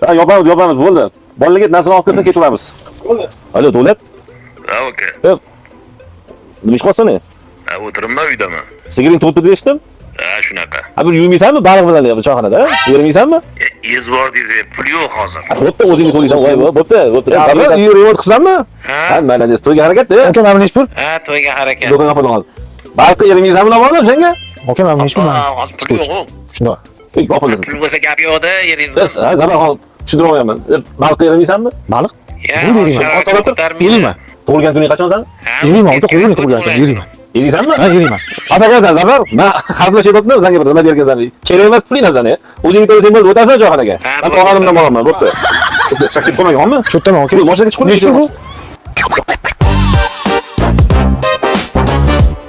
Ha, yopamiz, yopamiz, bo'ldi. Bolalarga narsani olib kelsa ketaveramiz. Alo, Davlat. Ha, aka. Nima ish qilyapsan? Ha, o'tiribman uydaman. Sigiring tug'ibdi deb eshitdim. Ha, shunaqa. Ha, bir yuvmaysanmi baliq bilan deyapti choyxonada? Yurmaysanmi? Ezvor desa, pul yo'q hozir. Ha, bo'pti, o'zing to'laysan. Voy, bo'pti, bo'pti. Sabr, uy remont qilsanmi? Ha? Ha, mana desa, to'yga harakat, Aka, mana nechi pul? Ha, to'yga harakat. Do'kon yopadi hozir. Baliqqa yurmaysanmi navoda o'shanga? Aka, mana nechi pul? Ha, hozir pul yo'q. Shundoq. Ey, yopildi. Pul bo'lsa gap yo'q-da, yeringiz. Bas, ha, Zafar hozir tushuntira olmayapman. Baliqqa yurmaysanmi? Baliq? Ya, Bu deyman. hozir ko'tarmaydi. Eriyman. Tug'ilgan kuning qachon san? Ha, Eriyman, aka, qo'ying tug'ilgan kun, eriyman. Eriysanmi? Ha, eriyman. Asakasan Zafar, men hazillashyapman, senga bir nima derkansan. Kerak emas puling ham sani. O'zing to'lasang bo'ldi, o'tarsan choyxonaga. Ha, Men bo'ldi. tog'arimdan boraman, bo'pti. Bo'pti, shakib qolmaganmi? Shu yerdaman, aka. Bu mashinaga chiqib Nechi pul bu?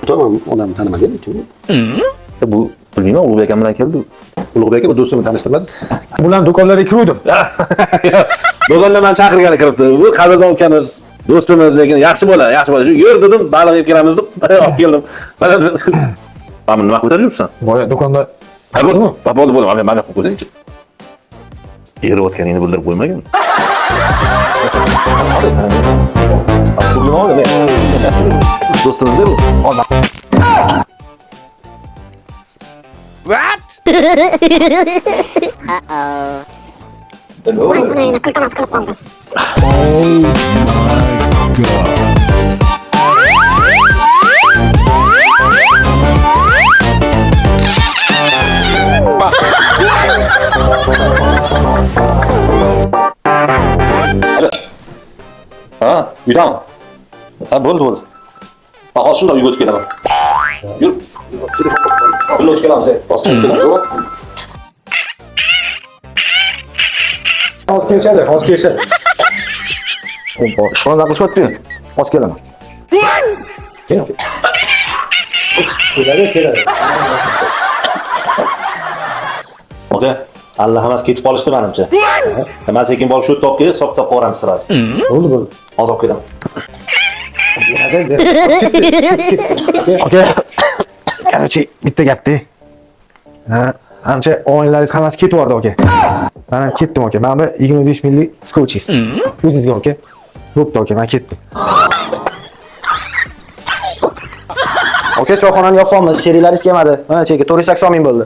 Tamam, odamni tanimagan kim? Bu bilmayman, Ulug'bek akam bilan keldi. Ulug'bek aka, bu do'stimni tanishtirmadingiz. Bularni do'konlarga kiruvdim. Do'kondan meni chaqirgani kiribdi. Bu qadrdon ukamiz, do'stimiz, lekin yaxshi bola, yaxshi bola. Shu yur dedim, baliq yeb kelamiz deb olib keldim. Mana mana nima ko'tarib yuribsan? Boya do'konda Ha, bo'ldi, bo'ldi, bo'ldi. Mana mana qilib qo'ysangchi. Eriyotganingni bildirib qo'ymagin. Do'stimiz bu. Uni qiltamat qilib qoldi. Alo. Ha, uydami? Ha, bo'ldi, bo'ldi. Ha, hozir shundoq uyga o'tib kelaman. Yur. Birga o'tib kelamiz, ey. Hozir o'tib kelamiz. Hozir kelishadi, hozir kelishadi. Ishxonada qilishyapti. Hozir kelaman. Keling. Keladi, keladi. Aka, alla hammasi ketib qolishdi menimcha. Men sekin borib shu yerda olib kelib, hisob kitob qilaveramiz sirasi. Bo'ldi, bo'ldi. Hozir olib kelaman. Aka, короче, bitta gapda. Ha, ancha o'yinlaringiz hammasi ketib yubordi, aka. Men ham ketdim, aka. Mana bu 25 minglik skotchingiz. O'zingizga, aka. Bo'pti, aka, men ketdim. Aka, choyxonani yopamiz, sheriklaringiz kelmadi. Mana cheki 480 ming bo'ldi.